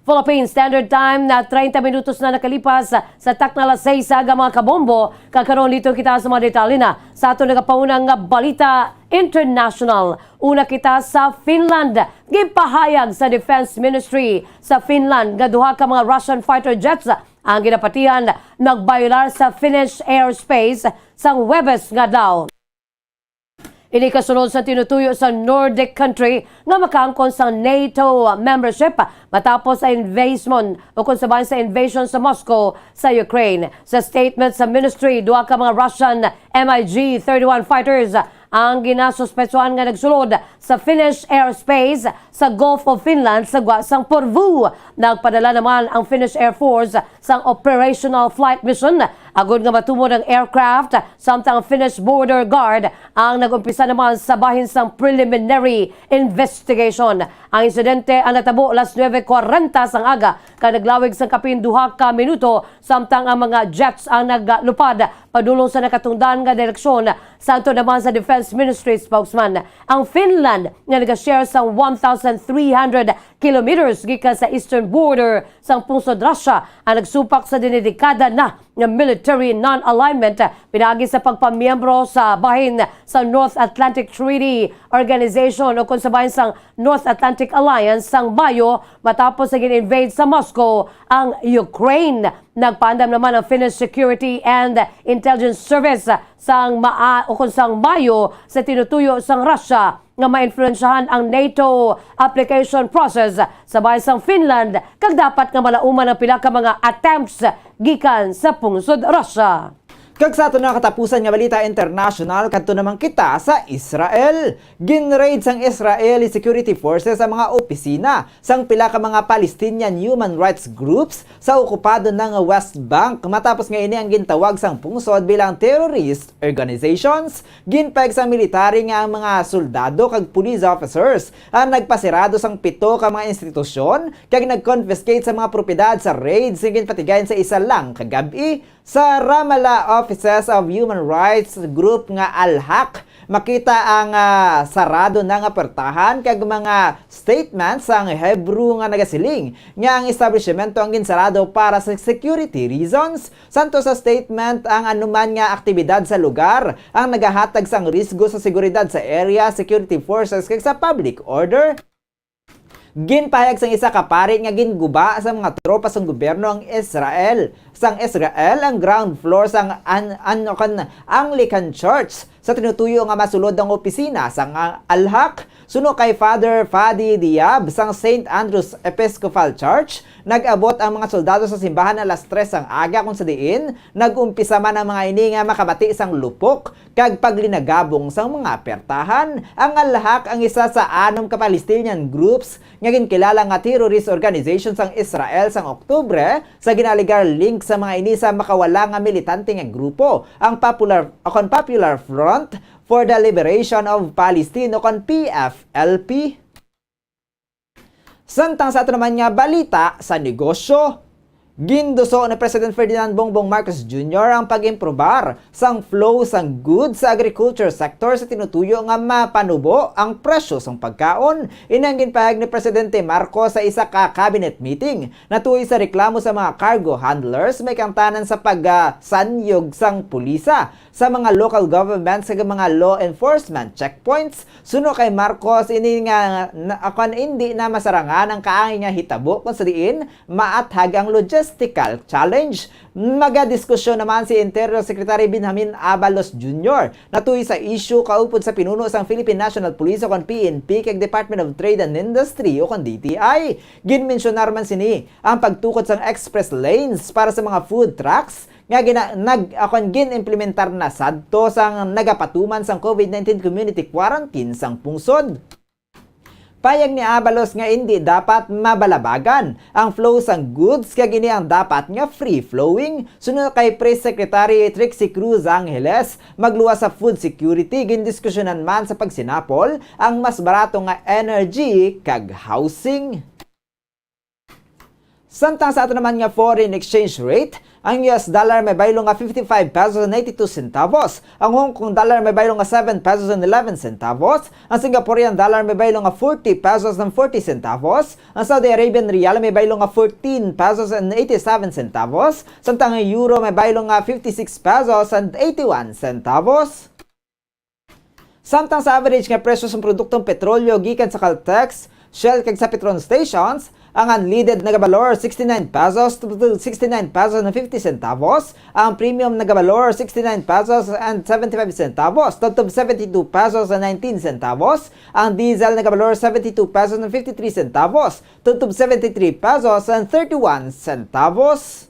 Philippine Standard Time na treinta minutos na nakalipas sa takna alas seis sa aga, mga kabombo. Kag karon, liton kita sa mga detalye na sa aton nagapauna nga balita international. Una kita sa Finland. Ginpahayag sa Defense Ministry sa Finland nga duha ka mga Russian fighter jets ang ginapatihan nagbayolar sa Finnish airspace sang Huwebes nga adlaw. Ini kasunod sa tinutuyo sa Nordic country nga makaangkon sa NATO membership matapos sa invasion o kon sa bahin sa invasion sa Moscow sa Ukraine. Sa statement sa ministry, duha ka mga Russian MiG thirty-one fighters ang ginasuspetsuhan nga nagsulod sa Finnish airspace sa Gulf of Finland sa gwa sang Porvoo. Nagpadala naman ang Finnish Air Force sang operational flight mission agod nga matumod ang aircraft, samtang ang Finnish Border Guard ang nag-umpisa naman sa bahin sang preliminary investigation. Ang insidente ang natabo alas nuebe kwarenta sang aga, kag naglawig sang kapin duha ka minuto, samtang ang mga jets ang naglupad padulong sa nakatungdan nga direksyon, santo naman sa Defense Ministry spokesman. Ang Finland, nga nag-share sa one thousand three hundred kilometers gikan sa eastern border sang pungsod Russia, ang nagsupak sa dinidekada na nga military non-alignment pinaagi sa pagpamiyembro sa bahin sa North Atlantic Treaty Organization, o kon sa bahin sang North Atlantic Alliance, sang Mayo, matapos na gin-invade sa Moscow ang Ukraine. Nagpaandam naman ang Finnish Security and Intelligence Service sang maa-, o kon sang Mayo, sa tinutuyo sang Russia nga mainfluensyahan ang NATO application process sa bahin sang Finland, kag dapat nga malauman ang pila ka mga attempts gikan sa pungsod Russia. Kag sa aton nga katapusan nga balita international, kadto naman kita sa Israel. Gin-raid sang Israeli security forces ang mga opisina sang pila ka mga Palestinian human rights groups sa okupado na nga West Bank, matapos nga ini ang gintawag sang pungsod bilang terrorist organizations. Ginpahayag sang military nga ang mga soldado kag police officers ang nagpasirado sang pito ka mga institusyon kag nag-confiscate sa mga propiedad sa raid nga ginpatigayon sa isa lang ka gab-i. Sa Ramallah Offices of Human Rights Group nga Al-Haq, makita ang, ah, sarado na nga puwertahan kag mga statements sang Hebrew nga nagasiling nga ang establishmento ang ginsarado para sa security reasons. Santo sa statement, ang anuman nga aktibidad sa lugar ang nagahatag sang risgo sa seguridad sa area, security forces, kag sa public order. Ginpahayag sang isa ka pari nga ginguba sa mga tropa sang gobyerno ang Israel, sang Israel ang ground floor sang An-, An-, Anglican Church sa tinutuyo nga masulod ang opisina sang Al-Haq. Suno kay Father Fadi Diab sang Saint Andrew's Episcopal Church, nag-abot ang mga soldado sa simbahan alas tres sang aga, kung sa diin nag-umpisa man ang mga ini nga makabati sang lupok kag paglinagabong sang mga puwertahan. Ang Al-Haq ang isa sa anom ka Palestinian groups nga ginkilala nga terrorist organization sang Israel sang Oktubre, sa ginaalegar link sa mga ini sa makawala nga militante nga grupo, ang Popular, o kon Popular Front for the Liberation of Palestine, o kon P F L P. Samtang sa ato naman nga balita sa negosyo, ginduso ni President Ferdinand Bongbong Marcos Junior ang pag-improbar sang flow sang goods sa agriculture sector sa tinutuyo nga mapanubo ang presyo sang pagkaon. Ini ang ginpahayag ni Presidente Marcos sa isa ka cabinet meeting natuy sa reklamo sa mga cargo handlers, may kaangtanan sa pagsanyog sang pulisa sa mga local governments kag mga law enforcement checkpoints. Suno kay Marcos, ini nga na, kon indi na masarangan ang kaangay nga hitabo, kung sa diin maathag ang logistical challenge. Magadiskusyon naman si Interior Secretary Benjamin Abalos Junior natuy sa isyu kaupod sa pinuno sang Philippine National Police, o kon P N P, kag Department of Trade and Industry, o kon D T I. Ginmensyonar man sini ang pagtukod sang express lanes para sa mga food trucks nga gina-, nag-, akon gin-implementar na sadto sang nagapatuman sang COVID nineteen community quarantine sang pungsod. Payag ni Abalos nga indi dapat mabalabagan ang flow sang goods, kag ini ang dapat nga free-flowing. Suno kay Press Secretary Trixie Cruz Angeles, magluwas sa food security, gindiskusyonan man sa pagsinapol ang mas barato nga energy kag housing. Samtang sa ato naman nga foreign exchange rate, ang U S dollar may baylo nga fifty-five pesos and eighty-two centavos, ang Hong Kong dollar may baylo nga seven pesos and eleven centavos, ang Singaporean dollar may baylo nga forty pesos and forty centavos, ang Saudi Arabian rial may baylo nga fourteen pesos and eighty-seven centavos, samtang ang euro may baylo nga fifty-six pesos and eighty-one centavos. Samtang sa average nga presyo sang produktong petrolyo gikan sa Caltex, Shell, kag sa Petron stations, ang unleaded nagabalor sixty-nine pesos to sixty-nine pesos and fifty centavos, ang premium nagabalor sixty-nine pesos and seventy-five centavos to seventy-two pesos and nineteen centavos, ang diesel nagabalor seventy-two pesos and fifty-three centavos to seventy-three pesos and thirty-one centavos.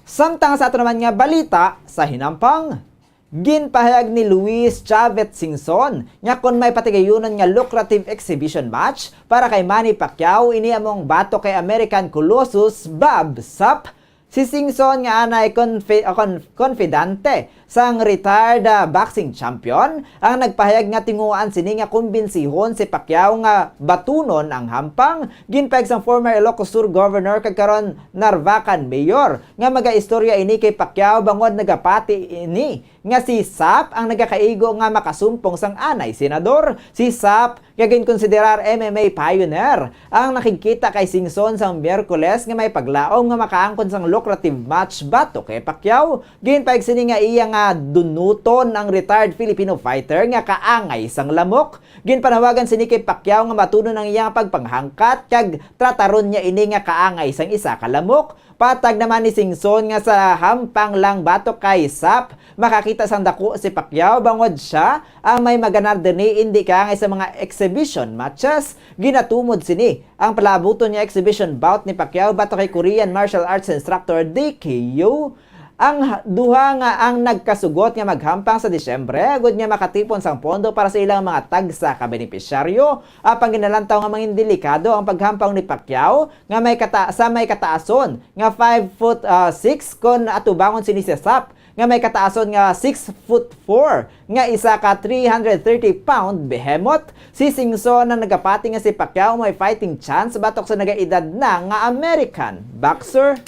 Samtang sa ato naman nga balita sa hinampang, ginpahayag ni Luis Chavez Singson nga kon may patigayunon nga lucrative exhibition match para kay Manny Pacquiao, ini amo ang batok kay American Colossus Bob Sapp Si Singson nga anay confi-, ah, con-, confidante sang retired, ah, boxing champion ang nagpahayag nga tinguhaan sini nga kumbinsihon si Pacquiao nga batunon ang hampang. Ginpahayag sang former Ilocos Sur Governor kag karon Narvacan Mayor nga magaistorya ini kay Pacquiao bangod nagapati ini nga si Sap ang nagakaigo nga makasumpong sang anay senador. Si Sap nga ginkonsiderar M M A pioneer ang nakigkita kay Singson sang Miyerkules nga may paglaom nga makaangkon sang lucrative match batok kay Pacquiao. Ginpahayag sini nga iya nga dunuton ang retired Filipino fighter nga kaangay sang lamok. Ginpanawagan sini kay Pacquiao nga batunon ang iyang pagpanghangkat kag trataron niya ini nga kaangay sang isa ka lamok. Patag naman ni Singson nga sa hampang lang batok kay Sap, makakita sang dako si Pacquiao bangod siya ang may maganar diri, indi kaangay sa mga exhibition matches. Ginatumod sini ang palaabuton nga exhibition bout ni Pacquiao batok kay Korean martial arts instructor D K U. Ang ha-, duha nga ang nagkasugot nga maghampang sa Disyembre agud nga makatipon sang pondo para sa ilang mga tagsa ka benepisyaryo. Apang ginalantaw nga mangin delikado ang paghampang ni Pacquiao nga may kata-, sa may kataason nga five foot, ah, six kon atubangon sini si Sap nga may kataason nga six foot four nga isa ka three hundred thirty pound behemoth. Si Singson ang nagapati nga si Pacquiao may fighting chance batok sa nagaedad na nga American boxer.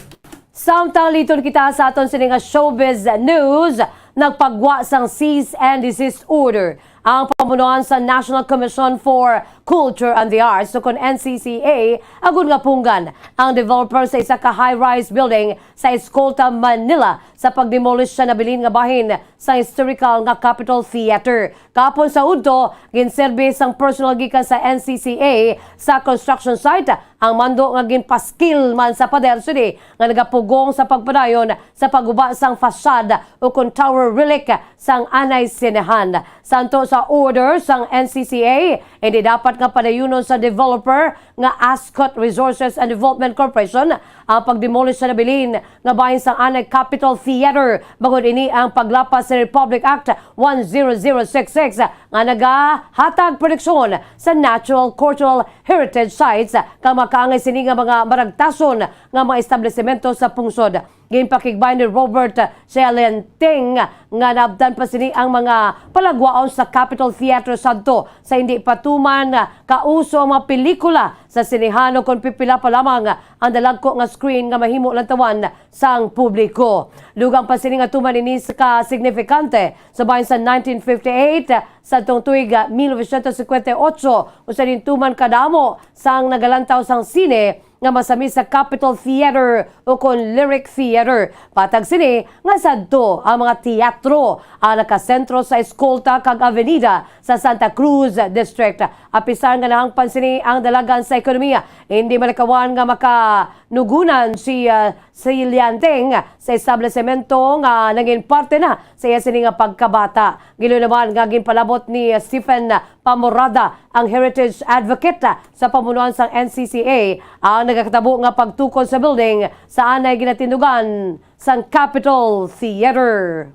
Samtang liton kita sa aton sini nga showbiz news, nagpagwa sang cease and desist order ang pamunuan sa National Commission for Culture and the Arts, ukon N C C A, agud nga punggan ang developer sa isa ka high-rise building sa Escolta, Manila, sa pagdemolish sa nabilin nga bahin sa historical nga Capitol Theater. Kahapon sa udto, ginserbi sang personnel gikan sa N C C A sa construction site ang mando nga ginpaskil man sa pader sini nga nagapugong sa pagpadayon sa pagguba sang facade ukon tower relic sang anay sinehan. Santo sa order sang N C C A, hindi dapat nga padayunon sa developer nga Ascot Resources and Development Corporation ang pagdemolish sa nabilin nga bahin sang anay Capitol Theater, bangod ini ang paglapas sa Republic Act one zero zero six six nga nagahatag proteksyon sa natural cultural heritage sites kag makaangay sini nga mga maragtason nga mga establisemento sa pungsod. Ginpakigbay ni Robert Sialenteng nga naabtan pa sini ang mga palagwaon sa Capitol Theater sadto sa hindi pa tuman kauso ang mga pelikula sa sinehan ukon pipila pa lamang ang dalagko nga screen nga mahimo lantawan sang publiko. Dugang pa sini nga tuman ini sa ka signifikante sa bahin sa nineteen fifty-eight, sadtong tuig mil novecientos cincuenta y ocho, usa din tuman kadamo sang nagalantaw sang sine nga masami sa Capitol Theater ukon Lyric Theater. Patag sini nga sadto ang mga teatro ang nakasentro sa Escolta kag Avenida sa Santa Cruz District. Apisar nga nahangpan sini ang dalagan sa ekonomiya, hindi malikawan nga makanugunan si, ah, Sialenteng sa establisemento nga nangin parte na sa iya sini nga pagkabata. Gilayon naman nga ginpalabot ni Stephen Pamorada, ang heritage advocate sa pamunuan sang N C C A, ang nagakatabo nga pagtukod sa building sa anay ginatindugan sang Capitol Theater.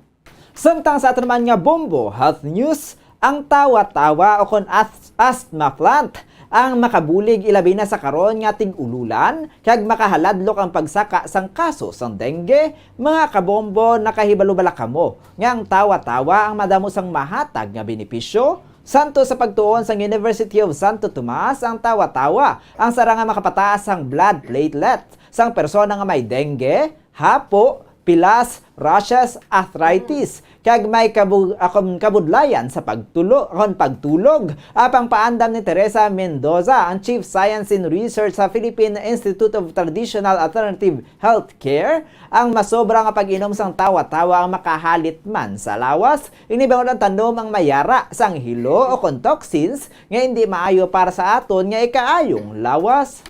Samtang sa aton naman nga bombo health news, ang tawa-tawa ukon as-, asthma plant ang makabulig, ilabi na sa karon nga tig-ululan, kag makahaladlok ang pagsaka sang kaso sang dengue. Mga kabombo, nakahibalo bala kamo nga ang tawa-tawa ang madamo sang mahatag nga benepisyo? Santo sa pagtuon sang University of Santo Tomas, ang tawa-tawa ang sara nga makapataas sang blood platelet sang persona nga may dengue, hapo, pilas, rashes, arthritis, kag may kabu-, akon kabudlayan sa pagtulo-, akon pagtulog. Apang paandam ni Teresa Mendoza, ang Chief Science and Research sa Philippine Institute of Traditional Alternative Healthcare, ang masobra nga pag-inom sang tawa-tawa ang makahalit man sa lawas. Ini bangod ang tanom ang mayara sang hilo ukon toxins nga hindi maayo para sa aton nga ikaayong lawas.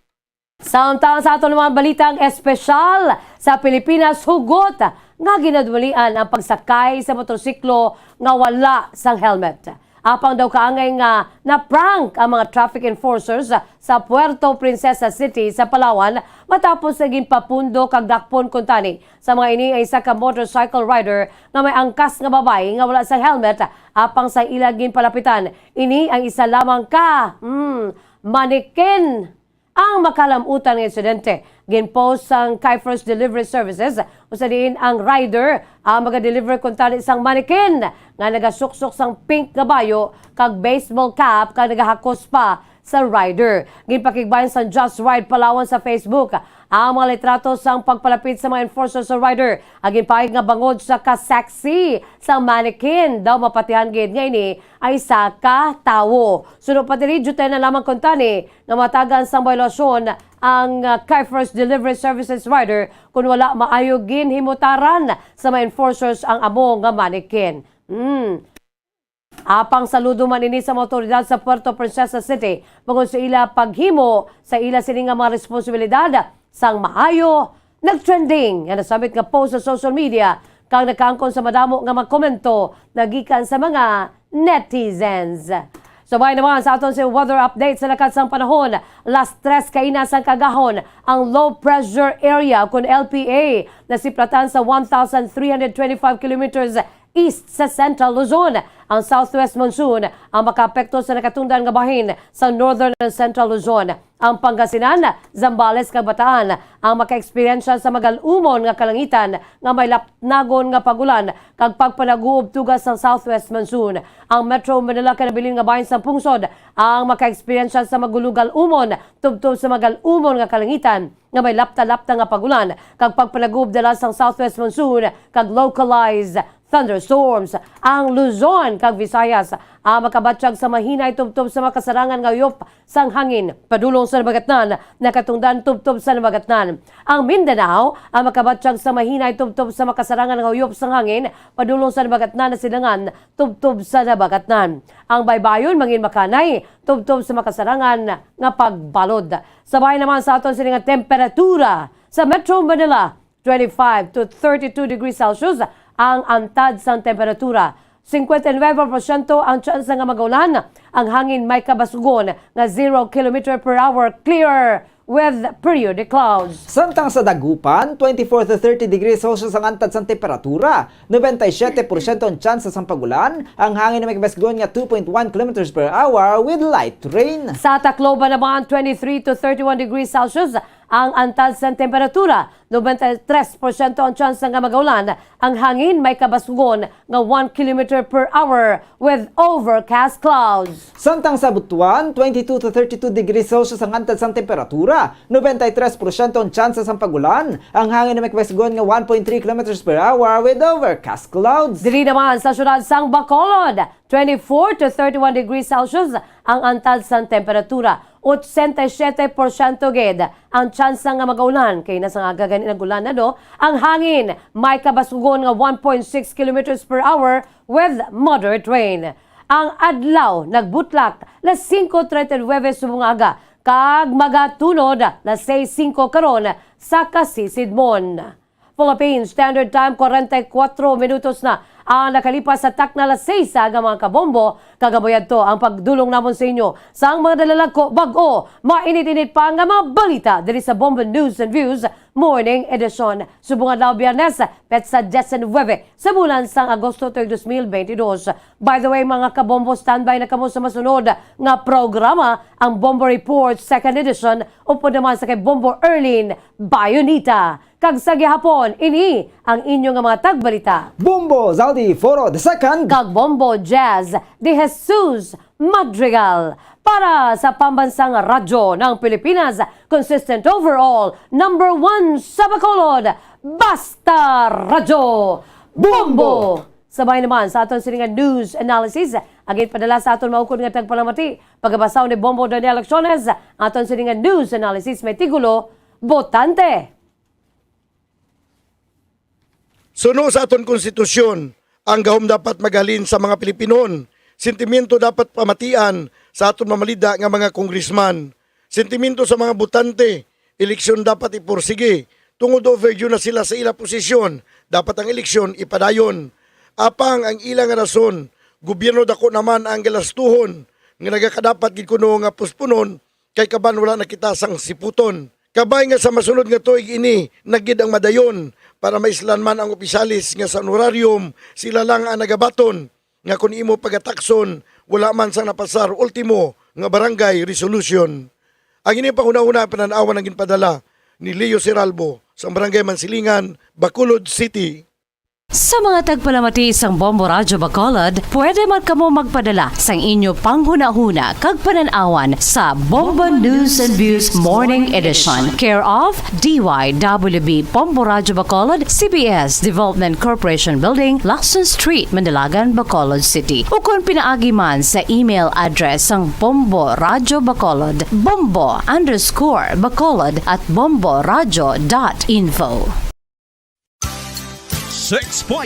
Samtang sa aton naman balitang espesyal, sa Pilipinas, hugot nga ginadwalian ang pagsakay sa motorsiklo nga wala sang helmet. Apang daw kaangay nga na-prank ang mga traffic enforcers sa Puerto Princesa City sa Palawan matapos nga ginpapundo kag dakpon kuntani sa mga ini ang isa ka motorcycle rider nga may angkas nga babayi nga wala sang helmet, apang sa ila ginpalapitan, ini ang isa lamang ka, hmm, manikin. Ang makalamutan nga insidente Ginpost sang Kay First Delivery Services, usa diin ang rider ang magadeliver kuntani sang mannequin nga nagasuksok sang pink nga bayo kag baseball cap kag nagahakos pa sa rider. Ginpakigbayan sang Just Ride Palawan sa Facebook ang mga litrato sang pagpalapit sa mga enforcer sa rider. Ang ginpahayag nga bangod sa kaseksi sang mannequin, daw mapatihan gid nga ini ay isa ka tawo. Suno pa diri, diyutay na lamang kuntani nga matagan sang biolasyon ang, ah, Kay First Delivery Services rider kon wala maayo ginhimutaran sa mga enforcers ang amo nga mannequin. Mm. Apang saludo man ini sa mga awtoridad sa Puerto Princesa City bangod sa ila paghimo sa ila sini nga mga responsibilidad sang maayo. Nag-trending nga nasabit nga post sa social media kag nagkaangkon sa madamo nga mga komento nagikan sa mga netizens. Subay naman sa aton sa weather update sa lakat sang panahon, las tres kaina sang kaagahon ang low pressure area kun L P A nasiplatan sa one thousand three hundred twenty-five kilometers east sa Central Luzon. Ang southwest monsoon ang makaapekto sa nakatungdan nga bahin sa northern and central Luzon. Ang Pangasinan, Zambales kag Bataan ang makaeksperyensya sa magal-umon nga kalangitan nga may laptnagon nga pag-ulan kag pagpanaguob tugas sang southwest monsoon. Ang Metro Manila kag nabilin nga bahin sang pungsod ang makaeksperyensya sa magulugal-umon tubtob sa magal-umon nga kalangitan nga may lapta-lapta nga pag-ulan kag pagpanaguob dala sang southwest monsoon kag localized thunderstorms. Ang Luzon kag Visayas ang makabatyag sa mahinay tubtob sa makasarangan nga uyop sang hangin padulong sa nabagatnan, nakatungdan tubtob sa nabagatnan. Ang Mindanao ang makabatyag sa mahinay tubtob sa makasarangan nga uyop sang hangin padulong sa nabagatnan, nasilangan tubtob sa nabagatnan. Ang baybayon mangin makanay tubtob sa makasarangan nga pagbalod. Sabay naman sa aton sini nga temperatura sa Metro Manila, twenty-five to thirty-two degrees Celsius ang antad sang temperatura. Cincuenta y nueve porsyento ang tsansa nga magaulan. Ang hangin may kabasugon nga zero kilometer per hour, clear with periodic clouds. Samtang sa Dagupan, twenty-four to thirty degrees Celsius ang antad sang temperatura. Noventa y siete porsyento ang tsansa sang pag-ulan. Ang hangin may kabasugon nga two point one kilometers per hour with light rain. Sa Tacloban naman, twenty-three to thirty-one degrees Celsius ang antad sang temperatura. Noventa y tres porsyento ang tsansa nga magaulan. Ang hangin may kabasugon nga one kilometer per hour with overcast clouds. Samtang sa Butuan, twenty-two to thirty-two degrees Celsius ang antad sang temperatura. Noventa y tres porsyento ang tsansa sang pag-ulan. Ang hangin may kabasugon nga one point three kilometers per hour with overcast clouds. Diri naman sa siyudad sang Bacolod, twenty-four to thirty-one degrees Celsius ang antad sang temperatura. Ochenta y siete porsyento gid ang tsansa nga magaulan. Kay nasa nga gani nag-ulan na, no? Ang hangin may kabasugon nga one point six kilometers per hour with moderate rain. Ang adlaw nagbutlak las singko treinta y nuebe subong aga kag magatunod las seis singko karon sa kasisidmon. Philippine Standard Time, kwarenta y kuwatro minutos na ang nakalipas sa takna las seis nga mga kabombo, kag amo yadto ang pagdulong namon sa inyo sang mga nalalagko, bag-o, mainit-init pa nga mga balita diri sa Bombo News and Views Morning Edition. Subong adlaw Biyernes, petsa diecinuebe sa bulan sang Agosto tuig dos mil benti dos. By the way, mga kabombo, standby na kamo sa masunod nga programa, ang Bombo Report Second Edition, upod naman sa kay Bombo Erlin Bayonita. Kag sa gihapon, ini ang inyo nga mga tagbalita. Bombo Zaldi Foro the second. Kag Bombo Jazz de Jesus Madrigal. Para sa Pambansang Radyo ng Pilipinas, consistent overall, number one sa Bacolod, Basta Radyo Bombo! Sabay naman sa aton sini nga news analysis, ang ginpadala sa aton maukod nga tagpalamati, pagabasa ni Bombo Daniel Acciones, aton sini nga news analysis may titulo, Botante. Suno sa aton konstitusyon, ang gahom dapat maghalin sa mga Pilipinon. Sentimiento dapat pamatian sa aton mamalida nga mga congressman. Sentimiento sa mga botante, eleksyon dapat ipursige. Tungod overdue na sila sa ila posisyon, dapat ang eleksyon ipadayon. Apang ang ila nga rason, gobyerno dako naman ang galastuhon nga nagakadapat gid kuno nga puspunon kay kaban wala na kita sang siputon. Kabay nga sa masunod nga tuig ini na gid ang madayon para maislan man ang opisyales nga sa honorarium sila lang ang nagabaton nga kon imo pagatakson wala man sang napasar ultimo nga barangay resolution. Ang ini panghunahuna panan-awan ang ginpadala ni Leo Seralbo sa Barangay Mansilingan, Bacolod City. Sa mga tagpalamati sang Bombo Radyo Bacolod, pwede man kamo magpadala sang inyo panghunahuna kag panan-awan sa Bombo News and Views Morning Edition, care of D Y W B Bombo Radyo Bacolod, C B S Development Corporation Building, Lacson Street, Mandalagan, Bacolod City, ukon pinaagi man sa email address sang Bombo Radyo Bacolod, bombo underscore bacolod at bomboradyo dot info. Six point